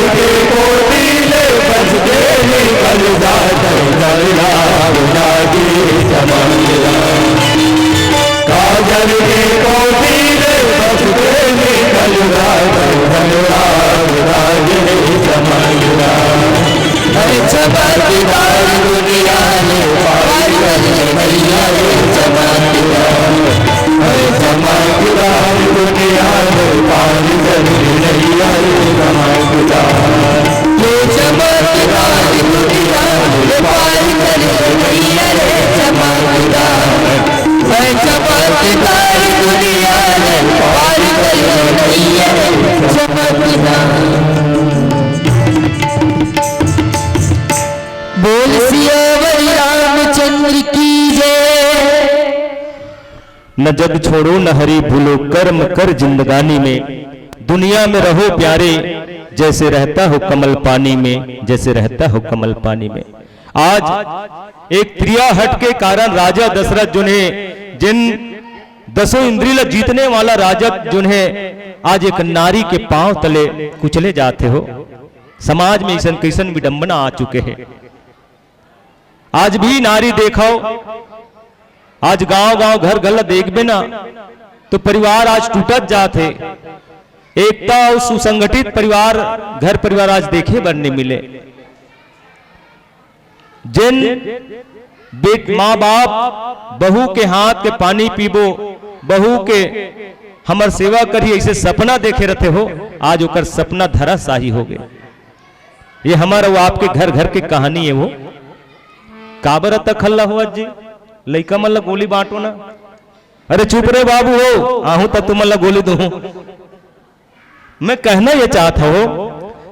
के कोठी ले बच के निकल जात, जलराम दादी चमकदार। काजल के कोठी ले बच के निकल जात, जलराम दादी चमकदार। हर चमकदार दुनिया में पार कर ले भैया रे चमकदार। अरे चमकदार दुनिया में पार कर ले भैया रे चमकदार। ये चमकदार दुनिया में पार कर ले भैया रे चमकदार। अरे चमकदार दुनिया में पार कर ले भैया रे चमकदार। बोल सियावर रामचंद्र की जय। न जग छोड़ो न हरि भूलो, कर्म कर जिंदगानी में। दुनिया में रहो प्यारे, जैसे रहता हो कमल पानी में, जैसे रहता हो कमल पानी में। आज एक त्रिया हट के कारण राजा दशरथ जो ने, जिन दसों इंद्री ला जीतने वाला राजा जो ने, आज एक नारी के पांव तले कुचले जाते हो। समाज में ऐसन कैसन विडंबना आ चुके हैं। आज भी नारी देखो, आज गांव-गांव, घर-घर ला देखबे ना, तो परिवार आज टूटत जात हे। एकता अउ सुसंगठित परिवार, घर परिवार आज देखे बर नइ मिले। जेन बेट-, माँ-बाप बहू के हाथ के पानी पीबो, बहू के हमर सेवा करही, ऐसे सपना देखे रहते हो, आज ओकर सपना धराशाही हो गए। ये हमर अउ आपके घर घर के कहानी हे वो। काबर अतक हल्ला होवत जी? लइका मन ला गोली बांटो ना। अरे चुप रे बाबू हो, आहूं त तुमन ला गोली दूं। मैं कहना ये चाहत हूं,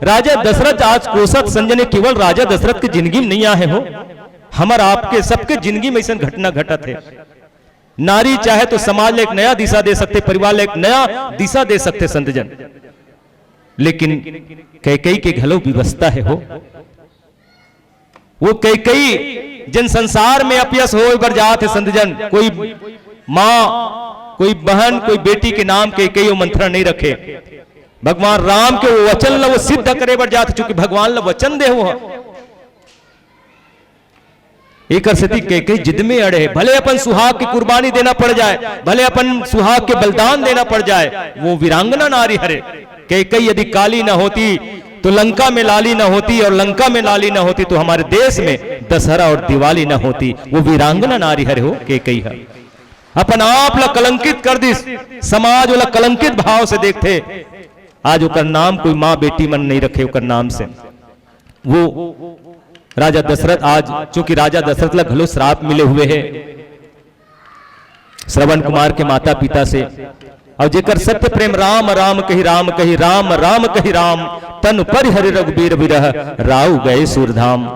राजा दशरथ आज कोसत संजय ने केवल राजा दशरथ के जिंदगी में नहीं आहे हो, हमर आपके सबके जिंदगी में ऐसन घटना घटत हे। नारी चाहे तो समाज ला एक नया दिशा दे सकथे, परिवार ला एक नया दिशा दे सकथे संत जन। लेकिन कैकई के घलो विवशता हे हो। वो कैकई जेन संसार में अपयस होय बर जात हे संत जन, कोई माँ, कोई बहन, कोई बेटी के नाम कैकई वो मंथरा नहीं रखे। भगवान राम के वो वचन ला वो सिद्ध करे बर जात हे, चूंकि भगवान ला वचन दे हुआ। एकर सेती कैकई जिद में अड़े हे, भले अपन सुहाग के कुर्बानी देना पड़ जाए, भले अपन सुहाग के बलिदान देना पड़ जाए, वो वीरांगना नारी हरे। कैकई यदि काली न होती तो लंका में लाली न होती, और लंका में लाली न होती तो हमारे देश में दशहरा और दिवाली न होती। वो वीरांगना नारी हरे हो कैकई ह। अपन आप ला कलंकित कर दिस, समाज ओला कलंकित भाव से देखथे। आज ओकर नाम कोई माँ बेटी मन नहीं रखे ओकर नाम से। वो राजा दशरथ आज, चूंकि राजा दशरथ ला घलो श्राप मिले हुए हे श्रवण कुमार के माता पिता से, और जेकर सत्य प्रेम राम राम कहि राम कहि राम राम कहि राम, तन परिहरि रघुबीर बिरह राउ गए सूरधाम।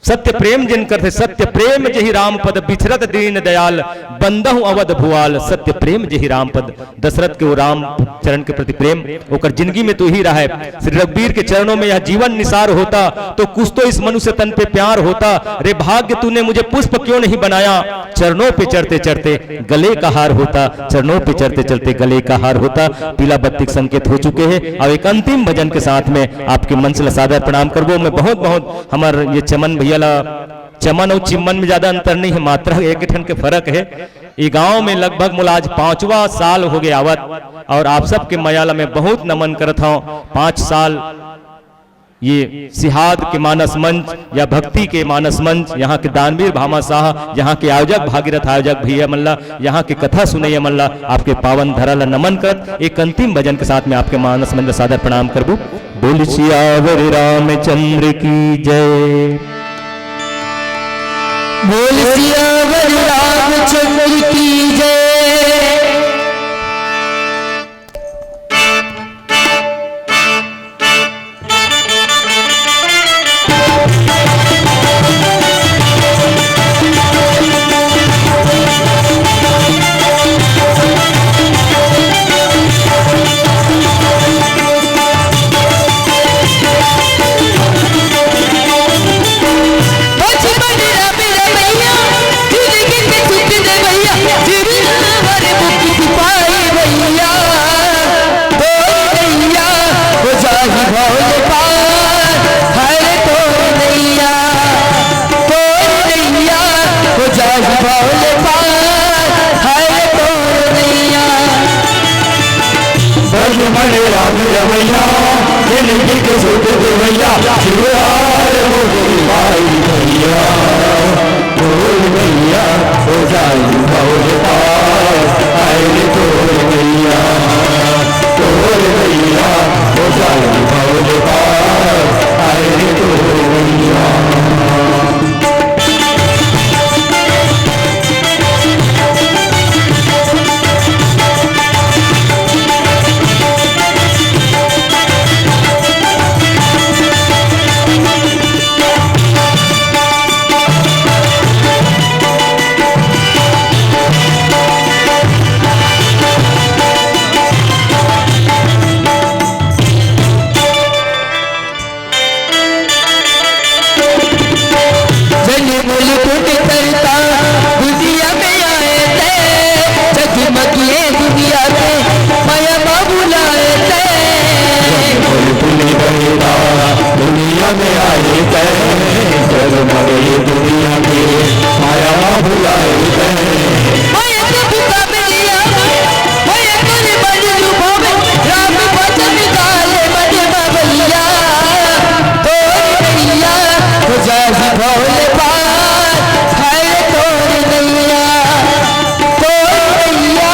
सत्य प्रेम जिन करथे, सत्य प्रेम जहि राम पद, बिछरत दीन दयाल, बंदहु अवध भुआल। सत्य प्रेम जहि राम पद, दशरथ के वो राम चरण के प्रति प्रेम, ओकर जिंदगी में तो ही रहा है। श्री रघुबीर के चरणों में यह जीवन निसार होता, तो कुछ तो इस मनुष्य तन पे प्यार होता। रे भाग्य, तूने मुझे पुष्प क्यों नहीं बनाया, चरणों पे चढ़ते चढ़ते गले का हार होता, चरणों पे चढ़ते चढ़ते गले का हार होता। पीला बत्ती के संकेत हो चुके हैं। अब एक अंतिम भजन के साथ में आपके मंच ला सादर प्रणाम करबो। मैं बहुत बहुत हमर ये चमन भैया ला, चमन अउ चिम्मन में ज्यादा अंतर नहीं है, मात्रा एक ठन के फर्क है। ये गांव में लगभग मोला आज पांचवा साल हो गया आवत, और आप सबके मया ला मैं बहुत नमन करत हूँ। पांच साल ये सिहाद के मानस मंच या भक्ति के मानस मंच, यहाँ के दानवीर भामाशाह, यहाँ के आयोजक भागीरथ आयोजक भैया मन ला, यहाँ के कथा सुनैया मन ला, आपके पावन धरा ला नमन करत एक अंतिम भजन के साथ में आपके मानस मंच ला सादर प्रणाम करबो। बोल सियावर रामचंद्र की जय। बोल सियावर रामचंद्र की जय। जिंदगी के सुख देवैया, शिवराज मोरी माई भैया, बोल भैया, हो जाई भवल पार, आए रे तोर भैया, बोल भैया, हो जाई भवल पार, आए रे तोर भैया। जग मुलकुट करता दुनिया में आए ते, जगमग ये दुनिया में माया बाबू लाए ते। जग मुलकुट करता दुनिया में आए ते, जगमग ये दुनिया में माया बाबू लाए ते। माया के भूखा मिलिया, माया तोरे बलि रूप में, राम भजन गाले मने बबैया। तोर नैया हो जाही भवल पार, हाय रे तोर नैया। तोर नैया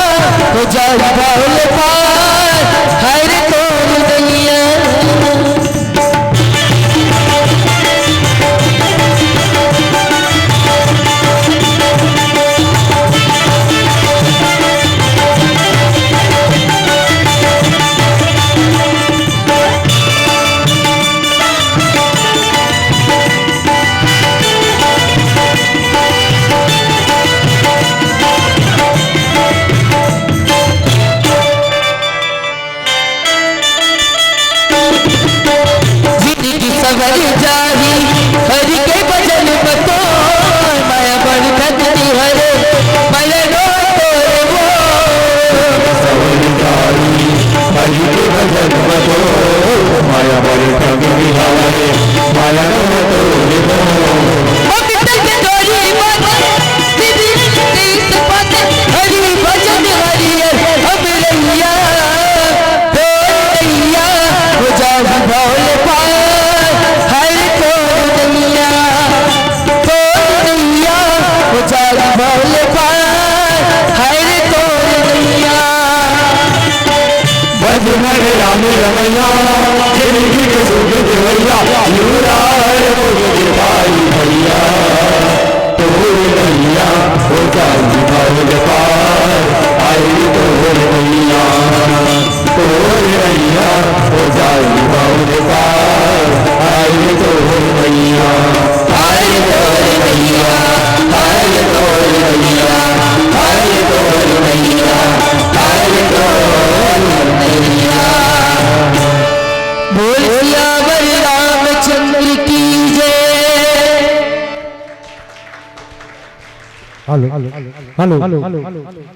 हो जाही भवल पार, हाय रे तोर नैया। जिंदगी सवर जाही हरि के भजन म तोर, माया बड़ भक्ति हरे, माया नो तोर वो। सवर जाही हरि के भजन म तोर, माया बड़ भक्ति हरे, माया नो तोर वो। ओ मित्तल के जोड़ी बात, दीदी रीत बात, हरि भजन हरियर हम रैया। तोर नैया हो जाही भवल पार, हाय रे तोर नैया। तोर नैया हो जाही भवल पार, हाय रे तोर नैया। भजन रे राम रमैया, जिंदगी के सुख देवैया, शिवराज मोर भाई भैया। तोर नैया हो जाई भवल पार, आई तोर नैया। तोर नैया हो जाई भवल पार, आई तोर नैया। आई तोर नैया, आई तोर नैया, आई तोर नैया, आई तोर नैया। बोल सियावर रामचंद्र की जय। Hello, hello,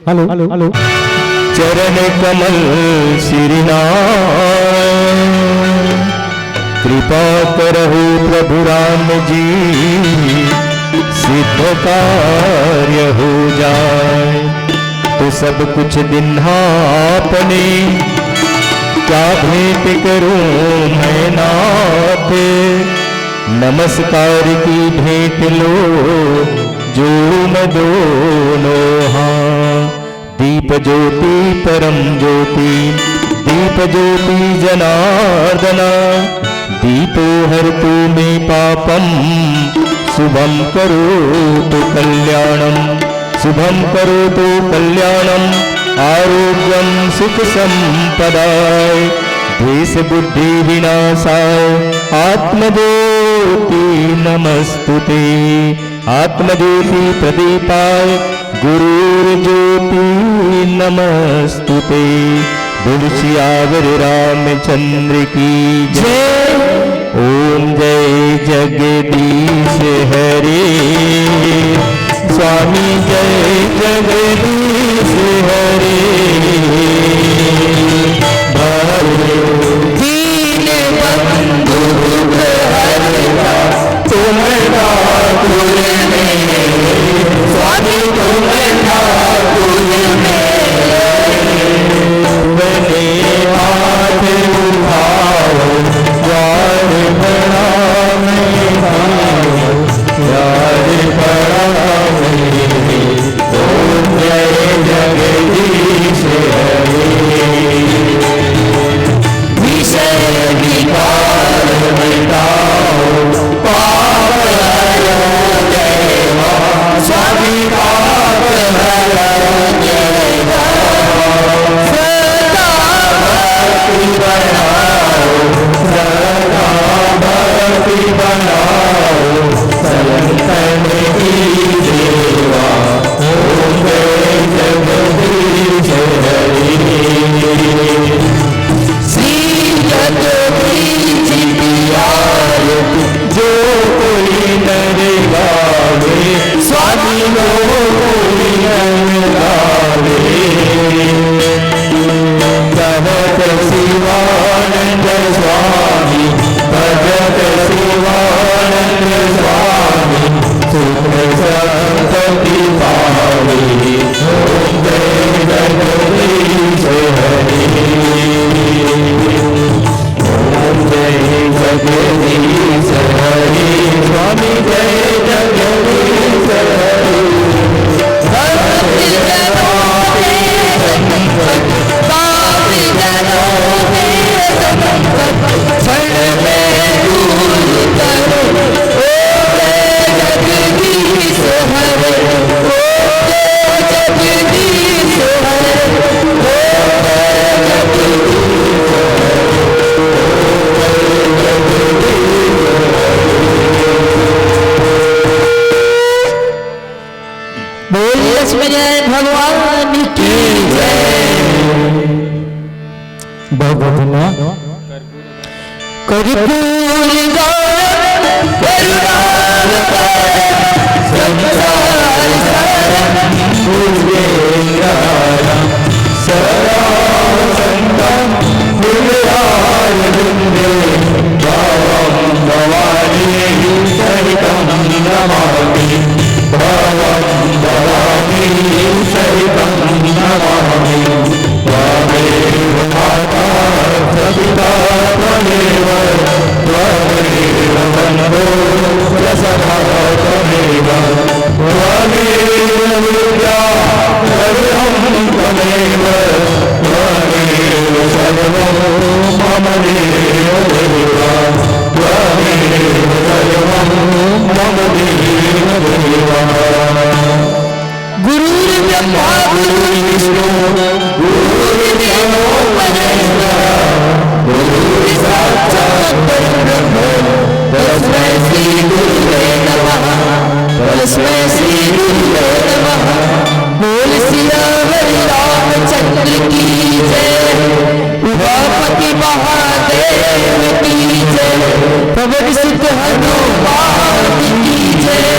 hello, hello. चरण कमल श्री नारायण, कृपा करहु प्रभु राम जी, सिद्ध कार्य हो जाए। तो सब कुछ दीन्हा आपने, क्या भेंट करूं मैं नाथ। नमस्कार की भेंट लो, जोड़ूं मैं दोनों हाथ। दीप ज्योति परम ज्योति, दीप ज्योति जनार्दना, दीपो हरतु मे पापम, शुभम करोतु कल्याणम, शुभम करोतु कल्याणम, आरोग्यम सुख संपदाय, द्वेष बुद्धि विनाशाय, आत्म ज्योति नमस्तुते। आत्म ज्योति प्रदीपाय गुरुर ज्योति नमस्तुते। बोल सियावर रामचंद्र की जय। जय। ओम जय जगदीश हरे, स्वामी जय जगदीश हरे। भव दीन बंधु दुख हरता, तुम ठाकुर मेरे, स्वामी तुम ठाकुर मेरे। बने हाथ उठाओ, मिटाओ, पाप हरो जय माँ, स्वामी पाप हरो जय माँ। सदा भक्ति बनाओ, सदा भक्ति बनाओ, संतन की सेवा, ओम जय जगदीश हरि। श्री जगदीश की आरती जो कोई नर गावे, स्वामी वो कोई नर गावे। भजत शिवानंद स्वामी, भजत शिवानंद स्वामी, सुख संपत्ति पावे। ओम जय जगदीश हरि। ओम जय जगदीश हरि। स्वामी जय जगदीश हरि। भक्तजनों के संकट, पापीजनों के संकट, क्षण में दूर करो। ओम जय जगदीश हरे, ओम जय जगदीश हरे, ओम जय जगदीश हरे, ओम जय जगदीश हरे। बोल लक्ष्मी नारायण भगवान की जय। बहुत बहुत धन्यवाद। कर्पूर गौरम करुणावतारम संसार सारम भुजगेंद्रहारम सदा वसंतम हृदयारविंदे भावम भवानी सहितम नमामि। भावम भवानी सहितम नमामि। त्वमेव माता च पिता त्वमेव, त्वमेव बन्धो च सखा त्वमेव, त्वमेव विद्या द्रविणं त्वमेव, त्वमेव सर्वं मम देव देव, त्वमेव सर्वं मम देव देव। गुरुर्ब्रह्मा गुरुर्विष्णु गुरुर्देवो महेश्वरः। गुरुः साक्षात् परब्रह्म तस्मै श्री गुरुवे नमः। तस्मै श्री गुरुवे नमः। बोल सियावर रामचंद्र की जय। उमापति महादेव की जय। पवन सुत हनुमान की जय।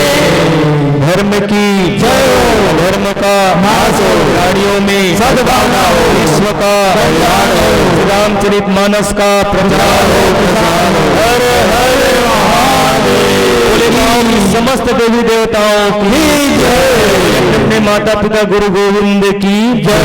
धर्म की जय हो। धर्म का नाश हो। प्राणियों में सद्भावना हो। विश्व का कल्याण हो। श्री रामचरित मानस का प्रचार हो। प्रचार हो। हर हर महादेव। बोले गांव की समस्त देवी देवताओं की जय। अपने माता पिता गुरु गोविंद की जय।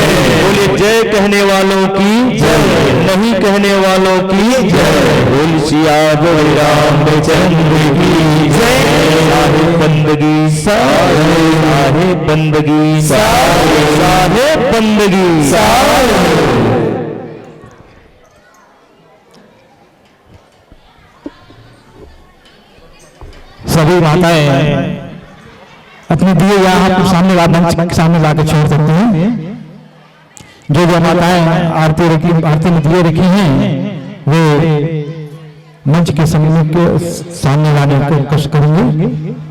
बोले जय कहने वालों की जय। नहीं कहने वालों की जय। बोल सियावर रामचंद्र की जय। साहेब बंदगी साहेब, साहेब बंदगी साहेब, साहेब बंदगी साहेब। सभी माताएं अपने दिए यहाँ पर सामने ला-, मंच के सामने लाकर छोड़ सकते हैं। जो जो माताएं आरती रखी, आरती में दिए रखी हैं, वे मंच के सामने, के सामने लाने को कष्ट करेंगे।